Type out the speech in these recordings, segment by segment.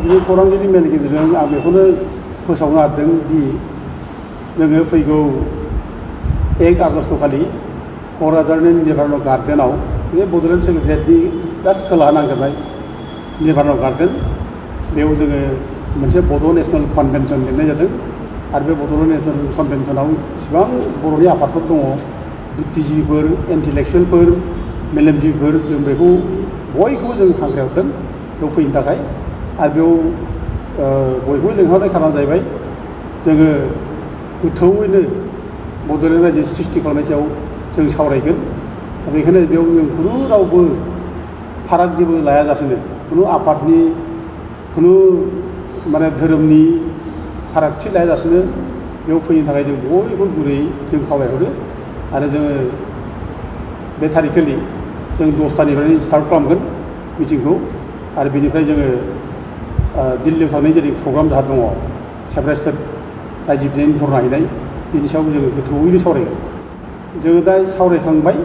दिनै खौरांगिरि मेलनि गेजेरजों आं बेखौनो फोसावनो हादों दि जोङो फैगौ 1 आगस्ट खालि क'क्राझारनि निभारन' गार्डेनाव बे बड'लेण्ड सेक्रेटारियेटनि जास्ट खोलाहा नांजाबनाय निभारन' गार्डेन बेयाव जोङो मोनसे बड' नेसनेल कनभेनसन लिंनाय जादों आरो बे बड' नेसनेल कनभेनसनाव इसिबां बर'नि आफादफोर दङ बुद्धिजिबिफोर इन्टेलेक्सुयेलफोर मेलेमजिबिफोर जों बेखौ बयखौबो जों हांख्रायहरदों बेयाव फैनो थाखाय आरो बेयाव बयखौबो लिंहरनाय खारना जाहैबाय जोङो गोथौयैनो बड'लेण्ड रायजो सृष्टि खालामनायनि सायाव जों सावरायगोन दा बेखायनो बेयाव जों खुनु रावबो फाराग जेबो लायाजासेनो खुनु आफादनि खुनु माने धोरोमनि फारागथि लायाजासेनो बेयाव फैनो थाखाय जों बयबो गुरैयै जों खावलायहरो आरो जोङो बे थारिखखालि जों 10थानिफ्रायनो स्टार्ट खालामगोन मिटिंखौ आरो बेनिफ्राय जोङो दिल्लीयाव थांनाय जेरै प्रग्राम जाहा दङ सेपारेट स्टेट रायजो बिनायनि धरना हैनाय बेनि सायाव जोङो गोथौयैनो सावरायगोन जोङो दा सावरायखांबाय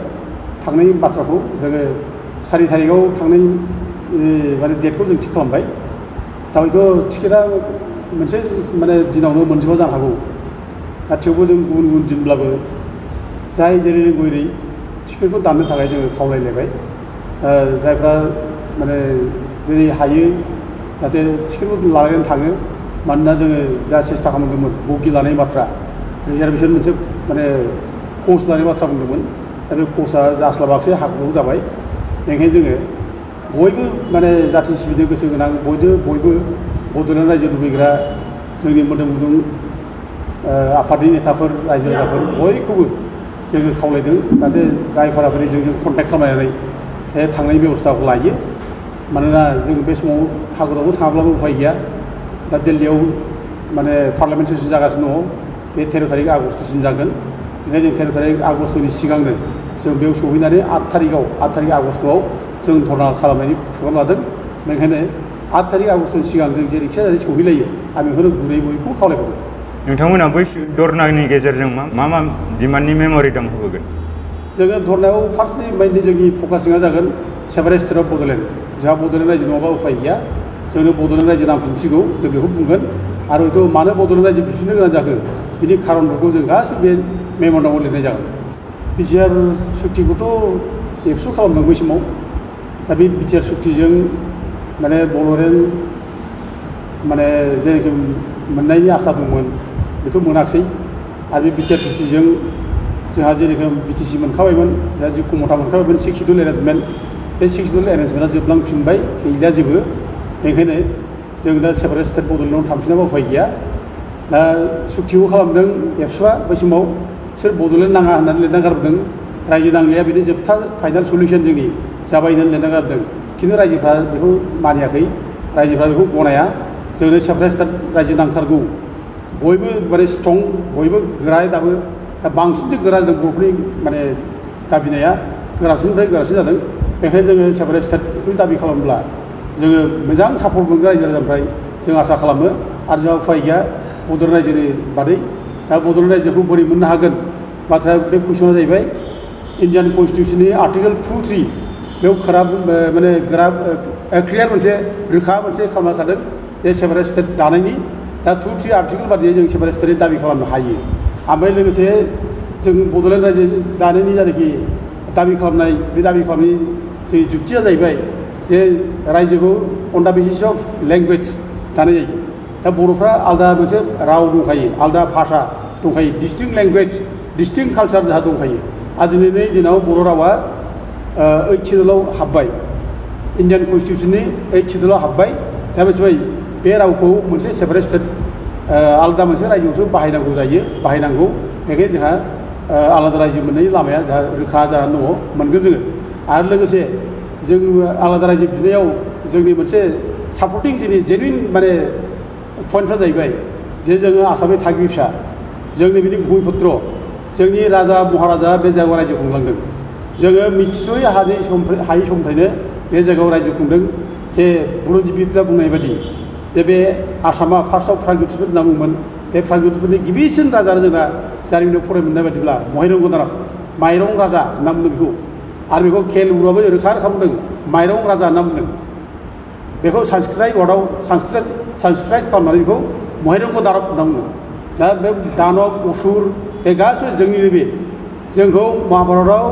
थांनायनि बाथ्राखौ जोङो 4 थारिखआव थांनाय माने डेटखौ जों थिग खालामबाय दा हयथ' टिकेटआ मोनसे माने दिनावनो मोनजोबा जानो हागौ दा थेवबो जों गुबुन गुबुन दिनब्लाबो जाय जेरै रोंगौ एरै टिकेटखौ दाननो थाखाय जोङो खावलायलायबाय जायफ्रा माने जेरै हायो जाहाथे टिकेटखौ लालायनानै थाङो मानोना जोङो जा सेस्था खालामदोंमोन बगि लानाय बाथ्रा रिजार्भेसन मोनसे माने कच लानाय बाथ्रा बुंदोंमोन दा बे कचआ जास्लाबाखसै हाखु जाबाय बेनिखायनो जोङो बयबो माने जाथि सिबिनो गोसो गोनां बयबो बड'लेण्ड रायजो लुबैग्रा जोंनि मोदोम गुदुं आफादनि नेताफोर रायजो राजाफोर बयखौबो जोङो खावलायदों जाहाथे जायफोराफोर जोंजों कन्टेक्ट खालामनानै थांनायनि बेबस्थाखौ लायो मानोना जों बे समाव हागुरावबो थाङाब्लाबो उफाय गैया दा दिल्लीयाव माने पार्लामेन्ट सेसन जागासिनो दङ बे 13 तारिख आगस्टसिम जागोन ओंखायनो जों 13 तारिख आगस्टनि सिगांनो जों बेयाव सहैनानै 8 तारिख आगस्टआव जों धर्ना खालामनायनि प्रग्राम लादों बेनिखायनो 8 तारिख आगस्टनि सिगां जों जेरैखि जाया सहैलायो आं बेखौनो गुरै बयखौबो खावलायहरो नोंथांमोना बै धर्नानि गेजेरजों मा डिमान्डनि मेम'रेन्डाम होबोगोन जोङो धर्नायाव फार्स्टलि मेइनलि जोंनि फकासिंआ जागोन सेपारेट स्टेट अफ बड'लेण्ड जोंहा बड'लेण्ड रायजो नङाबा उफाय गैया जोंनो बड'लेण्ड रायजो नांफिनसिगौ जों बेखौ बुंगोन आरो हयथ' मानो बड'लेण्ड रायजो बिफिननो गोनां जाखो बिनि खारनफोरखौ जों गासैबो बे मेम'रेन्डामाव लिरनाय जागोन बिटिआर सुक्तिखौथ' एबसु खालामदों बै समाव दा बे बिटिआर सुक्तिजों माने बड'लेण्ड माने जेरोखोम मोननायनि आसा दंमोन बेथ' मोनाखसै आरो बे बिटिआर सुक्तिजों जोंहा जेरोखोम बिटिसि मोनखाबायमोन जोंहा जि खमथा मोनखाबायमोन 6 शिडिउल एरेन्जमेन्ट बे 6 शिडिउल एरेन्जमेन्टआ जोबलांफिनबाय गैला जेबो बेनिखायनो जों दा सेपारेट स्टेट बड'लेण्डआव थांफिनाबा उफाय गैया दा सुक्तिखौ खालामदों एबसुआ बै समाव सोर बड'लेण्ड नाङा होननानै लिरना गारबोदों रायजो नांनाया बिनि जोबथा फाइनाल सलिउसन जोंनि जाबाय होननानै लिरना गारबोदों खिन्थु रायजोफ्रा बेखौ मानियाखै रायजोफ्रा बेखौ गनाया जोंनो सेपारेट स्टेट रायजो नांथारगौ बयबो माने स्ट्रं बयबो गोरा दाबो दा बांसिनसो गोरा जादों बर'फोरनि माने दाबिनाया गोरासिननिफ्राय गोरासिन जादों बेखायनो जोङो सेपारेट स्टेटखौ दाबि खालामब्ला जोङो मोजां सापर्ट मोनगोन रायजो राजानिफ्राय जों आसा खालामो आरो जोंहा उफाय गैया बड'लेण्ड रायजोनि बादै दा बड'लेण्ड रायजोखौ बोरै मोननो हागोन बाथ्राया बे कुइसना जाहैबाय इन्डियान कनस्टिटिउसननि आर्टिकेल 2(3) बेयाव माने गोरा क्लियार मोनसे रोखा मोनसे खालामना थादों जे सेपारेट स्टेट दानायनि दा 2(3) आर्टिकेल बादियै जों सेपारेट स्टेटनि दाबि खालामनो हायो ओमफ्राय लोगोसे जों बड'लेण्ड रायजो दानायनि जायनाखि दाबि खालामनाय बे दाबि खालामनायनि जोंनि जुक्तिया जाहैबाय जे रायजोखौ अन दा बेसिस अफ लेंगुवेज दानाय जायो दा बर'फ्रा आलादा मोनसे राव दंखायो आलादा भाषा दंखायो डिस्टिंक्ट लेंगुवेज डिस्टिंक्ट कालचार जोंहा दंखायो आरो दिनैनि दिनाव बर' रावा 8 शिडिउलाव हाबबाय इन्डियान कनस्टिटिउसननि 8 शिडिउलाव हाबबाय दा मिथिबाय बे रावखौ मोनसे सेपारेट स्टेट आलादा मोनसे रायजोआवसो बाहायनांगौ जायो बाहायनांगौ बेखायनो जोंहा आलादा रायजो मोननायनि लामाया जोंहा रोखा जानानै दङ मोनगोन जोङो आरो लोगोसे जों आलादा रायजो बिनायाव जोंनि मोनसे सापर्टिं दिनै जेनुइन माने पइन्टफ्रा जाहैबाय जे जोङो आसामनि थागिबि फिसा जोंनि बिनि भुमिपुत्र जोंनि राजा महाराजा बे जायगायाव रायजो खुंलांदों जोङो मिथिस'यै हायै समनिफ्रायनो बे जायगायाव रायजो खुंदों जे बुरनजिबिदफ्रा बुंनाय बायदि जे बे आसामा फार्स्टआव प्रागज्यतिसफोर होनना बुङोमोन बे प्रागज्यतिसफोरनि गिबिसिन राजानो जोंना जारिमिनाव फरायनो मोननाय बायदिब्ला महिरंग दानब माइरं राजा होनना बुंदों बेखौ आरो बेखौ खेल उरुआबो रोखा बुंदों माइरं राजा होनना बुंदों बेखौ सांस्कृताइज खालामनानै बेखौ महिरंग दानब होनना बुङो दा बे दानब असुर बे गासिबो जोंनिनो बे जोंखौ महाभारतआव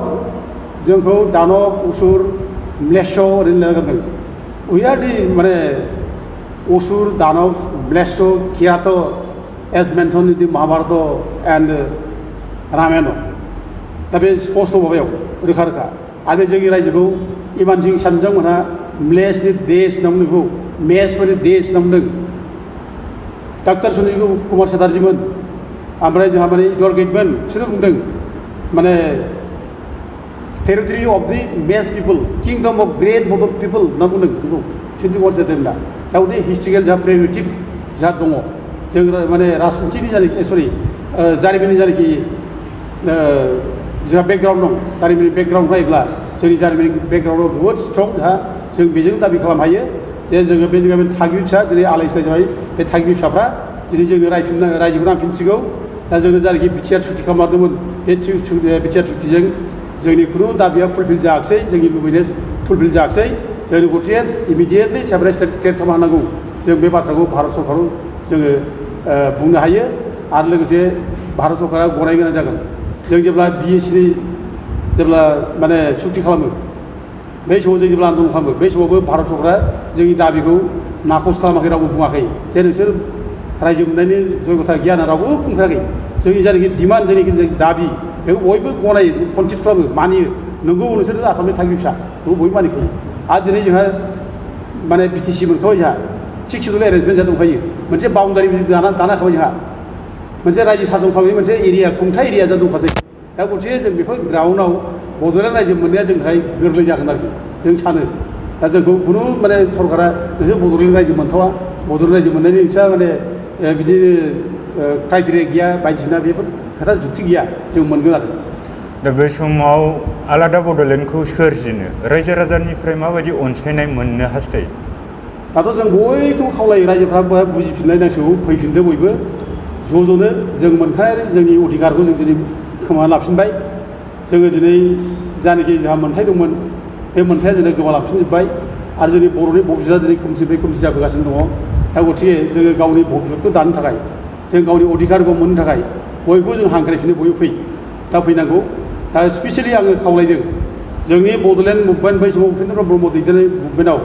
जोंखौ दानब असुर म्लेच्छ ओरैनो लिरना गारदों वी आर दि माने असुर दानब म्लेच्छ किरात as mention in the Mahabharata and Ramayana दा बे स्पष्ट माबायाव रोखा रोखा आरो बे जोंनि रायजोखौ इमान सिं सानजों मोनहा म्लेच्छनि देश होनना बुंदों बेखौ मेचफोरनि देश होनना बुंदों डक्टर सुनील कुमार चेटार्जीमोन ओमफ्राय जोंहा माने इडवार्ड गेटमोन बिसोरो बुंदों माने territory of the match people kingdom of great बड' पिपल होनना बुंदों बेखौ सुनील कुमार चेटार्जीमोना दा उदि हिस्ट्रिकेल जोंहा प्रेरेटिभ जोंहा दङ जों माने राजनिथिनि जायनाखि सरि जारिमिननि जायनाखि जोंहा बेकग्राउन्ड दं जारिमिननि बेकग्राउन्ड नायोब्ला जोंनि जारिमिननि बेकग्राउन्डआव बहुद स्ट्रं जोंहा जों बेजों दाबि खालामनो हायो जे जोङो बे जायगानि थागिबि फिसा दिनै आलाय सिलाय जाबाय बे थागिबि फिसाफ्रा दिनै जोंनो रायजोखौ नांफिनसिगौ दा जोङो जायनाखि बिटिआर सुक्ति खालामदोंमोन बे बिटिआर सुक्तिजों जोंनि खुनु दाबिया फुलफिल जायाखिसै जोंनि लुबैनाया फुलफिल जायाखिसै जोंनि गथिया इमिडियेटलि सेपारेट स्टेट क्रिएट खालामनो हानांगौ जों बे बाथ्राखौ भारत सरकाराव जोङो बुंनो हायो आरो लोगोसे भारत सरकारा गनायनो गोनां जागोन जों जेब्ला बिएससिनि जेब्ला माने सुक्ति खालामो बै समाव जों जेब्ला आन्दलन खालामो बै समावबो भारत सरकारा जोंनि दाबिखौ नाखस खालामाखै रावबो बुङाखै जे नोंसोर रायजो मोननायनि जयगथा गैया होनना रावबो बुंफेराखै जोंनि जायनाखि डिमान्ड जोंनि दाबि बेखौ बयबो गनायो कनसिड खालामो मानियो नोंगौ नोंसोर आसामनि थागिबि फिसा बेखौ बयबो मानिखायो आरो दिनै जोंहा माने बिटिसि मोनखाबाय जोंहा 6 शिड्युल एरेन्जमेन्ट जाहा दंखायो मोनसे बाउन्डारि दाना होखाबाय जोंहा मोनसे रायजो सासन खालामनायनि मोनसे एरिया खुंथाय एरिया जा दंखासै दा गथिखे जों बेफोर ग्राउन्डआव बड'लेण्ड रायजो मोननाया जोंनि थाखाय गोरलै जागोन आरोखि जों सानो दा जोंखौ खुनु माने सरकारा नोंसोर बड'लेण्ड रायजो मोनथावा बड'लेण्ड रायजो मोननायनि बिसा माने बिदिनो क्राइटेरिया गैया बायदिसिना बेफोर खोथा जुक्ति गैया जों मोनगोन आरो दा बे समाव आलादा बड'लेण्डखौ सोरजिनो रायजो राजानिफ्राय माबायदि अनसायनाय मोननो हास्थायो दाथ' जों बयखौबो खावलायो रायजोफ्रा बुजिफिननाय नांसिगौ फैफिनदो बयबो ज' ज'नो जों मोनखानाय जोंनि अधिकारखौ जों दिनै खोमाना लाफिनबाय जोङो दिनै जानाखि जोंहा मोन्थाय दंमोन बे मोन्थाया दिनै गोमालांफिनजोब्बाय आरो जोंनि बर'नि भबिसतआ दिनै खोमसिनिफ्राय खोमसि जाबोगासिनो दङ दा गथिखे जोङो गावनि भबिसतखौ दानो थाखाय जों गावनि अधिकारखौ मोननो थाखाय बयखौबो जों हांख्रायफिनो बयबो फै दा फैनांगौ दा स्पेसियेलि आङो खावलायदों जोंनि बड'लेण्ड मुभमेन्ट बै समाव उपेन्द्र ब्रह्म दैदेननाय मुभमेन्टआव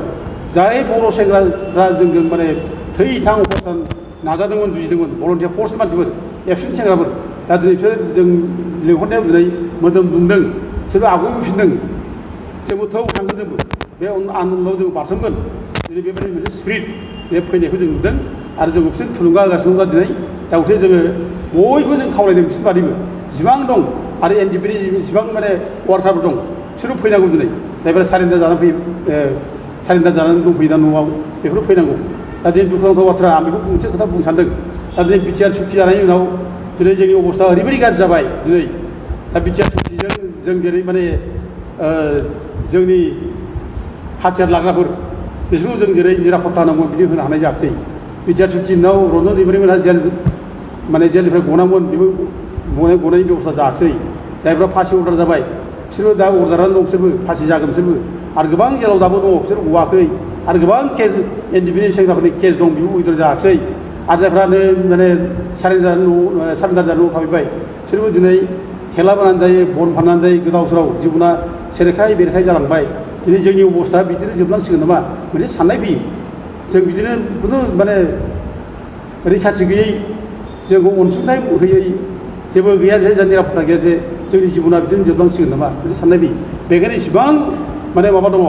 जाय बर' सेंग्राफ्रा जोंजों माने थै थां अपारेसन नाजादोंमोन जुजिदोंमोन भलन्टियार फर्सनि मानसिफोर एबसेन्ट सेंग्राफोर दा दिनै बिसोर जों लिंहरनायाव दिनै मोदोम दुंदों बिसोरबो आवगायबोफिनदों जोंबो थौ थांगोन जोंबो बे आन्दलनाव जों बारसोमगोन दिनै बेबायदि मोनसे स्पिरिट बे फैनायखौ जों नुदों आरो जों बिसोर थुलुंगा होगासिनो दं दिनै दा गथिखे जोङो बयबो जों खावलायदों बिसोर बादिबो जिबां दं आरो एनडिपिनि जिबां माने वार्कारफोर दं बिसोरबो फैनांगौ दिनै जायफोरा सारेन्डार जानानै फैयो सारेन्डार जानानै दंफैयो दा न'आव बेफोर फैनांगौ दा दिनै दुखुनांथाव बाथ्रा आं बेखौ मोनसे खोथा बुंनो सानदों दा दिनै बिटिआर सुक्ति जानायनि उनाव दिनै जोंनि अबस्था ओरैबायदि गाज्रि जाबाय दिनै दा बिटिआर सुक्तिजों जों जेरै माने जोंनि हाथियार लाग्राफोर बिसोरखौ जों जेरै निरापत्ता होनांगौमोन बिदि होनो हानाय जायाखिसै बिटिआर सुक्ति उनाव रन्जन दैमारिमोनहा जेलनिफ्राय गनांगौमोन बेबो गनायनि बेबस्था जायाखिसै जायफ्रा फासि अर्डार जाबाय बिसोरबो दा अर्डारानो दं बिसोरबो फासि जागोन बिसोरबो आरो गोबां जेलाव दाबो दङ बिसोर गवाखै आरो गोबां केस एनडिपिनि सेंग्राफोरनि केस दं बेबो उइद्र जायाखिसै आरो जायफ्रानो माने सारेन्डार जानानै न'आव थाफैबाय बिसोरबो दिनै थेला बोनानै जायो बन फाननानै जायो गोदाव सोराव जिबना सेरेखाय बेरेखाय जालांबाय दिनै जोंनि अबस्था बिदिनो जोबलांसिगोन नामा मोनसे साननाय फैयो जों बिदिनो खुनु माने रैखाथि गैयै जोंखौ अनसुंथाइ होयै जेबो गैया जे जों निरापत्ता गैया जे जोंनि जिबना बिदिनो जोबलांसिगोन नामा मोनसे साननाय फैयो बेखायनो इसिबां माने माबा दङ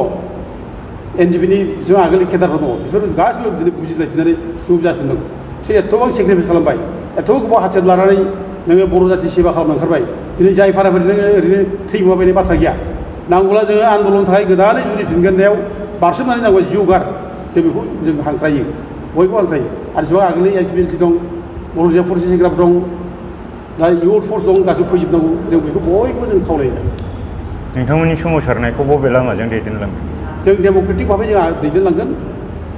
एनडिपिनि जों आगोलनि केडारफोर दङ बिसोर गासिबो दिनै बुजिलायफिननानै ज' जाफिनदों बिसोर एथ'बां सेक्रिफाइस खालामबाय एथ' गोबाव हाथियार लानानै नोङो बर' जाथि सेबा खालामनो ओंखारबाय दिनै जाय फाराफारि नोङो ओरैनो थैगोमाबायनाय बाथ्रा गैया नांगौब्ला जोङो आन्दलननि थाखाय गोदानै जुरिफिनगोननायाव बारसोमनानै नांगौ जिउ गार जों बेखौ जों हांख्रायो बयबो हांख्रायो आरो जेसेबां आगोलनि एलपिएलटि दं बर' जाथि फर्सनि सेंग्राफोर दं दा इउथ फर्स दं गासिबो फैजोबनांगौ जों बेखौ बयबो जों खावलायो नोंथांमोननि सोमावसारनायखौ बबे लामाजों दैदेनलांगोन जों डेम'क्रेटिक भाबै जोंहा दैदेनलांगोन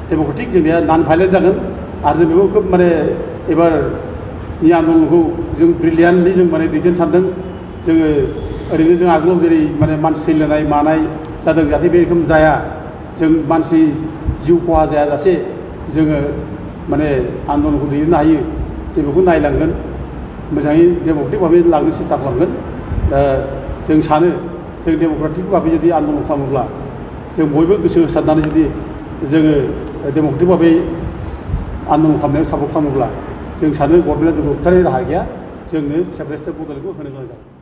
डेम'क्रेटिक जोंनिया नन भाइलेन्ट जागोन आरो जों बेखौ खोब माने एबारनि आन्दलनखौ जों ब्रिलियान्टलि जों माने दैदेन सानदों जोङो ओरैनो जों आगोलाव जेरै माने मानसि थैलायनाय मानाय जादों जाहाथे बे रोखोम जाया जों मानसि जिउ खहा जायाजासे जोङो माने आन्दलनखौ दैदेननो हायो जों बेखौ नायलांगोन मोजाङै डेम'क्रेटिक भाबै लांनो सेस्था खालामगोन दा जों सानो जों डेम'क्रेटिक भाबै जुदि आन्दलन खालामोब्ला जों बयबो गोसो होसारनानै जुदि जोङो डेम'क्रेटिक भाबै आन्दलन खालामनायाव सापर्ट खालामोब्ला जों सानो गभर्नमेन्टआ जोंखौ होबथानाय राहा गैया जोंनो सेपारेटिस्ट बड'लेण्डखौ होनो गोनां जागोन